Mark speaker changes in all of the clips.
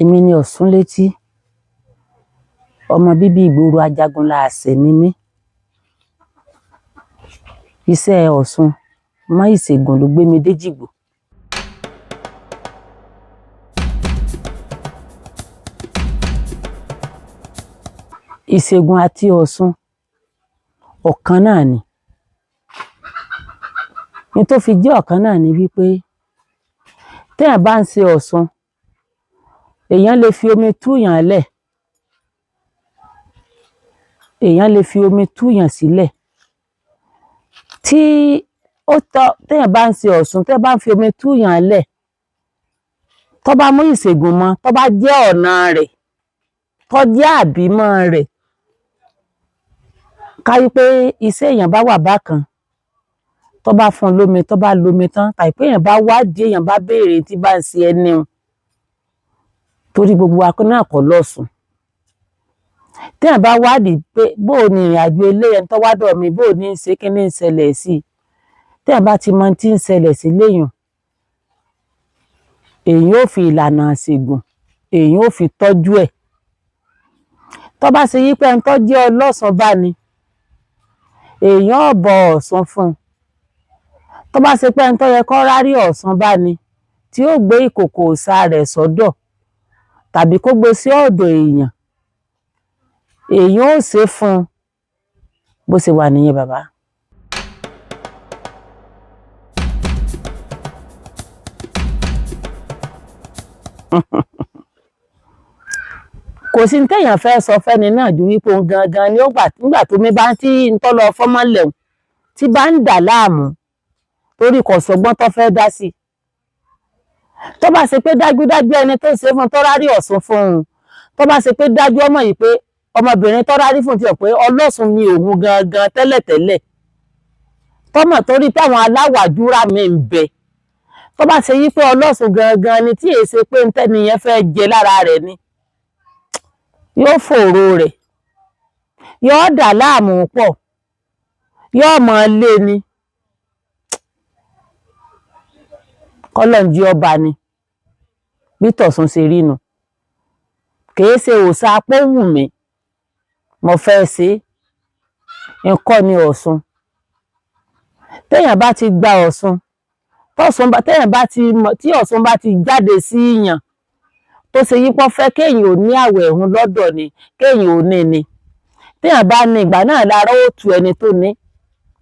Speaker 1: Èmi ni Ọ̀ṣúnlétí, ọmọ bíbí ìgboro Ajagunláàṣẹ ni mí. Iṣẹ́ Ọ̀ṣun mọ́ ìṣègùn ló gbé mi déjìgbò. Ìṣègùn àti Ọ̀ṣun ọ̀kan náà ni. Ní tó fi jẹ́ ọ̀kan náà ni wípé téèyàn bá ń ṣe Ọ̀ṣun, èèyàn lè fi omi túyàn lẹ̀, èèyàn lè fi omi túyàn sílẹ̀. Tí ó tọ́ téèyàn bá ń ṣe Ọ̀ṣun, téèyàn bá ń fi omi túyàn lẹ̀, tó bá mú ìṣègùn mọ́, tó bá jẹ́ ọ̀nà rẹ̀, tó jẹ́ àbímọ́ rẹ̀, ká wí pé iṣẹ́ èèyàn bá wà bákan, tó bá fún un lómi, tó bá lomi tán, tàbí pé èèyàn bá wádìí, èèyàn bá béèrè tí bá ń ṣe ẹni un, torí gbogbo wa náà kọ́ lọ̀ṣun. Téèyàn bá wádìí pé bóo ni ìrìn àjò eléyìí, ẹni tó wá dọ̀ mí, bóo ní í ṣe, kí ní ń ṣẹlẹ̀ sí i. Téèyàn bá ti mọ ohun tí ń ṣẹlẹ̀ sí léyùn, èèyàn ó fi ìlànà ìṣègùn, èèyàn ó fi tọ́jú ẹ̀. Tó bá ṣe wí pé ẹni tó jẹ́ ọlọ́ṣun bá ni, èèyàn ó bọ Ọ̀ṣun fún un. Tó bá ṣe pé ẹni tó yẹ kó rárí Ọ̀ṣun bá ni, tí ó gbé ìkòkò òòṣà rẹ̀ sọ́dọ̀ tàbí kó gbé sí ọ̀dọ̀ èèyàn, èèyàn ó ṣe é fún un. Bó ṣe wà nìyẹn bàbá. Kò sí ní téèyàn fẹ́ sọ fẹ́ni náà ju wípé òun gangan ni ó gbà nígbà tómi bá ń tí ń tọ́ lọ fọ́mọ́lẹ̀ òun tí bá ń dà láàmú, torí kò sọgbọ́n tó fẹ́ dá sí i. Tó bá ṣe pé dájúdájú ẹni tó ṣe fún un tó rárí Ọ̀ṣun fún un, tó bá ṣe pé dájú ọmọ yìí pé ọmọbìnrin tó rárí fún un ti hàn pé ọlọ́ṣun ni òun gangan tẹ́lẹ̀tẹ́lẹ̀, tọ́mọ̀ torí pé àwọn aláwàdúrà mi ń bẹ, tó bá ṣe yí pé ọlọ́ṣun gangan ni tí èé ṣe pé ntẹ́ni yẹn fẹ́ jẹ lára rẹ̀ ni, yóò fòòró rẹ̀, yóò dà láàmú pọ̀, yóò mọ lé ni, kọ́lọ́njí ọba ni. Bí tọ̀sùn ṣe rí nu, kìí ṣe òòṣà pó wù mí mo fẹ́ ṣe é, ńkọ́ ni Ọ̀ṣun. Téèyàn bá ti gba Ọ̀ṣun, tọ́ṣun bá téèyàn bá ti mọ̀, tí Ọ̀ṣun bá ti jáde sí yàn, tó ṣe yí pọ́ fẹ́ kéèyàn ò ní àwẹ̀ ẹ̀hún lọ́dọ̀ ni, kéèyàn ò ní ni. Téèyàn bá ní, ìgbà náà lára ó tu ẹni tó ní,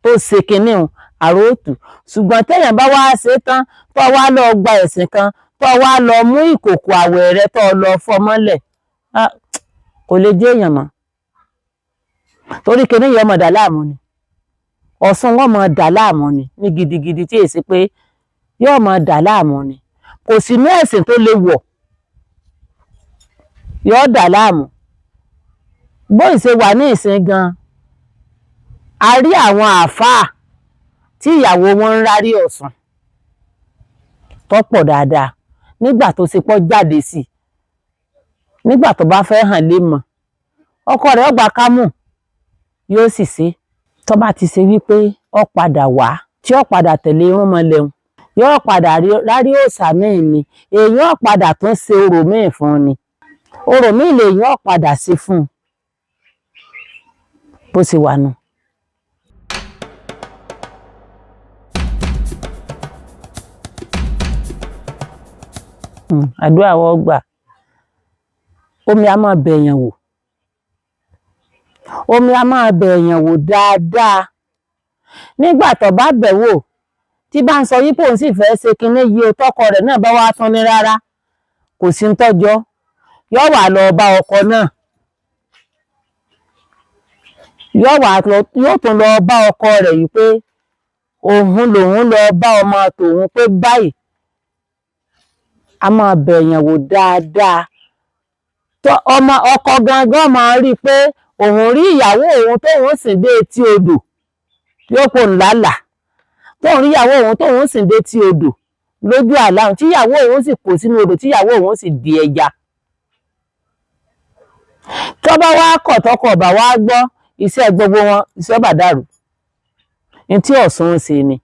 Speaker 1: tó ṣe kinní un, àrò ó tù. Ṣùgbọ́n téèyàn bá wá ṣe tán, tó wá lọ gba ẹ̀sìn kan, tó wá lọ mú ìkòkò àwẹ̀ rẹ tó lọ fọ́ mọ́lẹ̀, kò lè jẹ́ èèyàn mọ́. Torí kinní yìí ọmọ dà láàmú ni. Ọ̀ṣun wọn máa dà láàmú ni ní gidigidi tí èsì pé yóò máa dà láàmú ni. Kò sí inú ẹ̀sìn tó lè wọ̀, yóò dà láàmú. Bó ìṣe wà ní ìsìn gan, a rí àwọn àáfàá tí ìyàwó wọn ń rárí Ọ̀ṣun tó pọ̀ dáadáa nígbà tó ṣe pọ́ jáde sí i, nígbà tó bá fẹ́ hàn lé mọ̀, ọkọ rẹ̀ ó gba kámú, yóò sì ṣe. Tó bá ti ṣe wípé ó padà wá, tí ó padà tẹ̀lé irúnmọlẹ̀ un, yóò padà rárí òòṣà míì ni, èèyàn ó padà tún ṣe orò míì fún un ni. Orò míì lèèyàn ó padà ṣe fún un. Bó ṣe wà nù. Àdúrà wa ó gbà. Omi a máa bẹ̀yàn wò. Omi a máa bẹ̀yàn wò dáadáa. Nígbà tó bá bẹ̀ wò, tí bá ń sọ wípé òun sì fẹ́ ṣe kinní yìí o, tọkọ rẹ̀ náà bá wá tún ní rárá, kò sí ń tọ́jọ́, yóò wá lọ bá ọkọ náà. Yóò wá lọ, yóò tún lọ bá ọkọ rẹ̀ yìí pé òun lòun lọ bá ọmọ tòun pé báyìí. A máa bẹ̀yàn wò dáadáa. Tó ọmọ ọkọ gangan máa rí i pé òun rí ìyàwó òun tóun sì dé etí odò, yóò pò ń lálàá. Tóun rí ìyàwó òun tóun sì dé etí odò lójú àlá òun, tí ìyàwó òun sì kó sínú odò, tí ìyàwó òun sì di ẹja. Tó bá wá kọ̀, tọkọ ọ̀bà wá gbọ́, iṣẹ́ gbogbo wọn, iṣẹ́ ọba dàrú. Ní tí Ọ̀ṣun ń ṣe ni.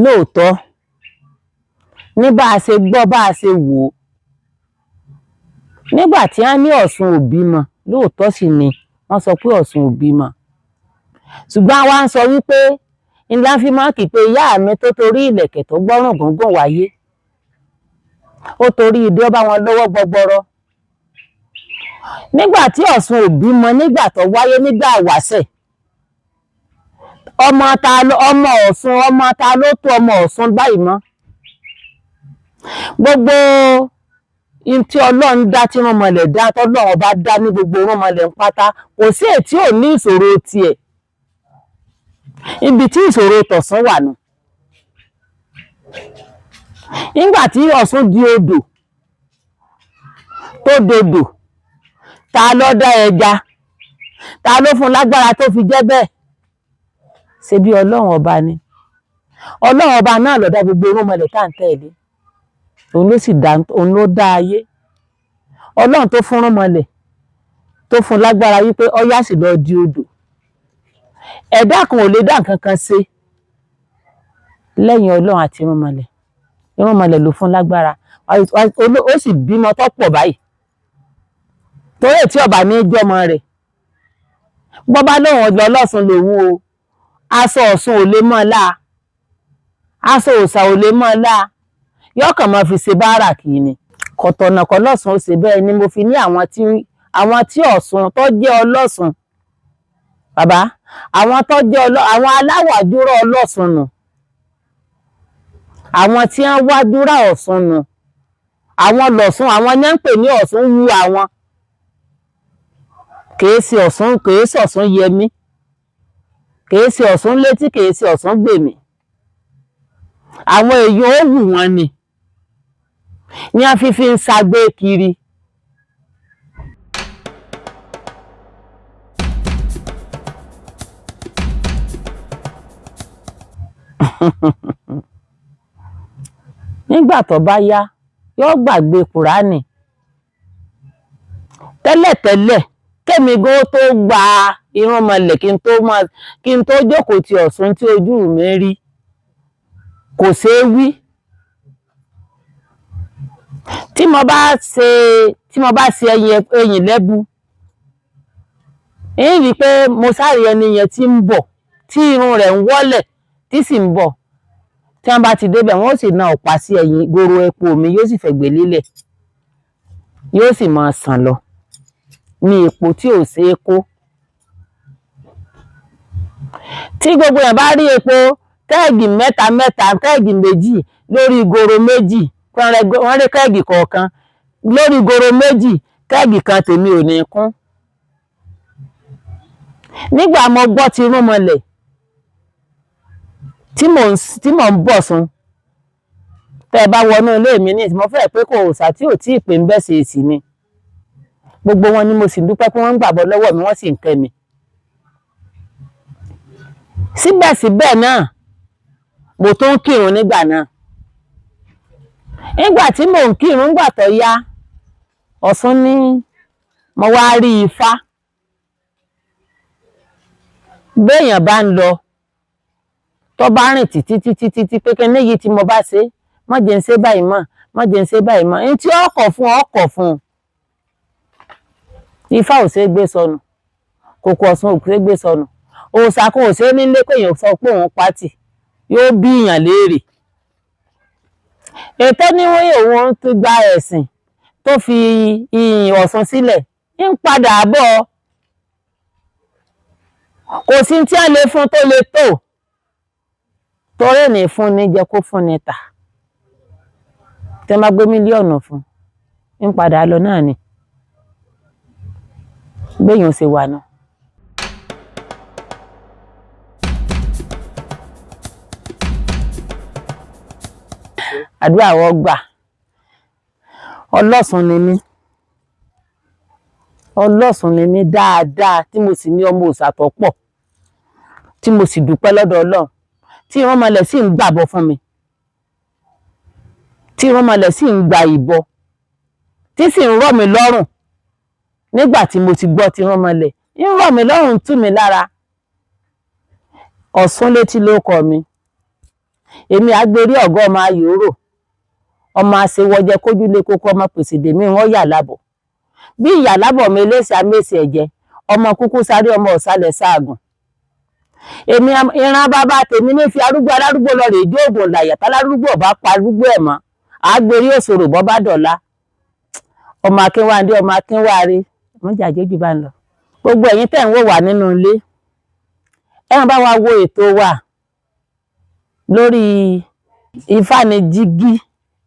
Speaker 1: Lóòótọ́ ní bá a ṣe gbọ́, bá a ṣe wò ó nígbà tí wọ́n ní Ọ̀ṣun ò bímọ, lóòótọ́ sì ni wọ́n sọ pé Ọ̀ṣun ò bímọ, ṣùgbọ́n àwa ń sọ wípé ńlá fi máa kì pé ìyá mi tó torí ìlẹ̀kẹ̀ tó gbọ́rùn gúngùn wáyé, ó torí idé ọba wọn lọ́wọ́ gbọgbọrọ. Nígbà tí Ọ̀ṣun ò bímọ, nígbà tó wáyé, nígbà wáṣẹ̀, ọmọ ta ló ọmọ Ọ̀ṣun, ọmọ ta ló tó ọmọ Ọ̀ṣun báyìí mọ́? Gbogbo in tí Ọlọ́run dá, tí irúnmọlẹ̀ dá, tọ́lọ́run ọba dá ní gbogbo irúnmọlẹ̀ ń pátá, kò sí èyí tí ò ní ìṣòro tiẹ̀. Ibi tí ìṣòro tọ̀sán wà nù. Nígbà tí Ọ̀ṣun di odò tó dodò, ta ló dá ẹja? Ta ló fún lágbára tó fi jẹ́ bẹ́ẹ̀? Ṣe bí Ọlọ́run ọba ni. Ọlọ́run ọba náà ló dá gbogbo irúnmọlẹ̀ tá à ń tẹ̀lé, òun ló sì dá, òun ló dá ayé. Ọlọ́run tó fún irúnmọlẹ̀, tó fún lágbára wípé ọyá sì lọ di odò, ẹ̀dá kan ò lè dá nǹkan kan ṣe lẹ́yìn Ọlọ́run àti irúnmọlẹ̀. Irúnmọlẹ̀ ló fún lágbára, ó sì bímọ tó pọ̀ báyìí. Torí tí ọba ní jọmọ rẹ̀, bọ́bá lóun ọ̀dọ́ ọlọ́sùn lòun o, aṣọ Ọ̀ṣun ò lè mọ́ láa, aṣọ òòṣà ò lè mọ́ láa, yọkàn máa fi ṣe báárà kì í ni. Kọ̀tọ̀nà kọ́ lọ́sùn ó ṣe bẹ́ẹ̀ ni mo fi ní àwọn tí Ọ̀ṣun tó jẹ́ ọlọ́sùn, bàbá, àwọn tó jẹ́ àwọn aláwàdúrà ọlọ́sùn nù, àwọn tí wọ́n wádúrà Ọ̀ṣun nù, àwọn lọ̀ṣun, àwọn ní ń pè ní Ọ̀ṣun wú àwọn. Kìí ṣe Ọ̀ṣun, kìí ṣe Ọ̀ṣun yẹmí, kìí ṣe Ọ̀ṣun létí, kìí ṣe Ọ̀ṣun gbèmí. Àwọn èèyàn ó wù wọ́n ni ní a fi ń sagbé kiri. Nígbà tó bá yá, yóò gbàgbé Kùránì. Tẹ́lẹ̀tẹ́lẹ̀, kémi gan tó gba irúnmọlẹ̀, kí n tó jókòó ti Ọ̀ṣun tí ojú mi rí, kò ṣeé wí. Tí mo bá ṣe tí mo bá ṣe ẹyìn lẹ́bu, ń rí i pé mo sáré ẹni yẹn tí ń bọ̀, tí irun rẹ̀ ń wọ́lẹ̀, tí sì ń bọ̀. Tí wọ́n bá ti débẹ̀, wọ́n ó sì na ọ̀pá sí ẹ̀yìn goro epo mi, yóò sì fẹ̀gbẹ́ lélẹ̀, yóò sì máa sàn lọ ní epo tí ò ṣeé kó. Tí gbogbo èèyàn bá rí epo kẹ́ẹ̀gì mẹ́ta mẹ́ta, kẹ́ẹ̀gì méjì lórí goro méjì, wọ́n rí kẹ́ẹ̀gì kọ̀ọ̀kan lórí goro méjì, kẹ́ẹ̀gì kan tèmi ò ní kún. Nígbà mo gbọ́ ti irúnmọlẹ̀ tí mò ń bọ̀ sun, tẹ́ ẹ bá wọnú ilé mi ní ìsìn, mo fẹ́ pé kò sà tí ò tí ì pè ń bẹ́ ṣe èsì ni. Gbogbo wọn ni mo sì dúpẹ́ pé wọ́n ń gbàbọ́ lọ́wọ́ mi, wọ́n sì ń kẹ́ mi. Síbẹ̀síbẹ̀ náà, mo tó ń kírun nígbà náà. Nígbà tí mò ń kírun, nígbà tó yá, Ọ̀ṣun ní mo wá rí ifá. Béèyàn bá ń lọ, tó bá rìn títí títí títí pé kí níyì tí mo bá ṣe, má jẹ́ ń ṣe báyìí mọ́, má jẹ́ ń ṣe báyìí mọ́, ní tí ọkọ̀ fún ọkọ̀ fún un. Ifá ò ṣeé gbé sọnù, kòkò Ọ̀ṣun ò ṣeé gbé sọnù, òòṣà kan ò ṣeé nílé pé èèyàn sọ pé òun pátì, yóò bí èèyàn léèrè. Ètò níwọ̀n òun tó gba ẹ̀sìn tó fi ìyìn Ọ̀ṣun sílẹ̀ ń padà bọ̀. Kò sí tí a lè fún tó lè tó, torí ní fún ní jẹ́ kó fún ní tà. Tí wọ́n bá gbé mílíọ̀nù fún, ń padà lọ náà ni. Béèyàn ṣe wà náà. Àdúrà wọ́n gbà. Ọlọ́sùn ni mí. Ọlọ́sùn ni mí dáadáa, tí mo sì ní ọmọ òòṣà tó pọ̀, tí mo sì dúpẹ́ lọ́dọ̀ Ọlọ́run, tí irúnmọlẹ̀ sì ń gbàbọ̀ fún mi, tí irúnmọlẹ̀ sì ń gba ìbọ, tí sì ń rọ̀ mí lọ́rùn. Nígbà tí mo ti gbọ́ tí irúnmọlẹ̀ ń rọ̀ mí lọ́rùn, tú mi lára. Ọ̀ṣúnlétí ló kọ mi. Èmi àgbèrè ọ̀gá ọmọ ayòrò, ọmọ àṣewọjẹ kójúlé kókó, ọmọ pèsè dèmí wọn yà lábọ̀. Bí ìyà lábọ̀ mi eléṣẹ́ amẹ́sẹ̀ ẹ̀jẹ̀, ọmọ kúkú sáré, ọmọ ọ̀sálẹ̀ sáàgùn. Èmi ìran bàbá tèmi ní fi arúgbó alárúgbó lọ rèé jóògùn làyà tálárúgbó ọba pa arúgbó ẹ̀ mọ́. Àgbèrè òṣòro bọ́ bá dọ̀la. Ọmọ Akínwándé, ọmọ Akínwáre, mọ́jà jójú bá ń lọ. Gbogbo ẹ̀yin tẹ̀ ń wò wá nínú ilé, ẹ máa bá wa wo ètò wa lórí Ifánijígí,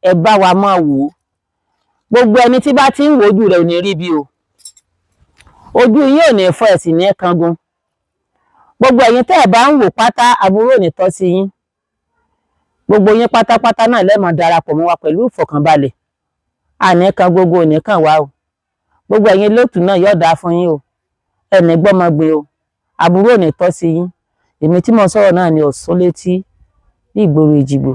Speaker 1: ẹ bá wa máa wò ó. Gbogbo ẹni tí bá ti ń wojú rẹ̀ ò ní rí bí o. Ojú yín ò ní fọ́, ẹ̀sìn ní kangun. Gbogbo ẹ̀yin tẹ́ ẹ̀ bá ń wò pátá, aburú ò ní tọ́ sí yín. Gbogbo yín pátápátá náà lẹ́mọ̀ darapọ̀ mọ́ wa pẹ̀lú ìfọ̀kànbalẹ̀. Àní kan gbogbo ò ní kàn wá o. Gbogbo ẹ̀yin lóòtú náà yóò dáa fún yín o. Ẹnì gbọ́mọgbìn o. Aburú ò ní tọ́ sí yín. Èmi tí mo sọ̀rọ̀ náà ni Ọ̀ṣúnlétí ní ìgboro Èjìgbò.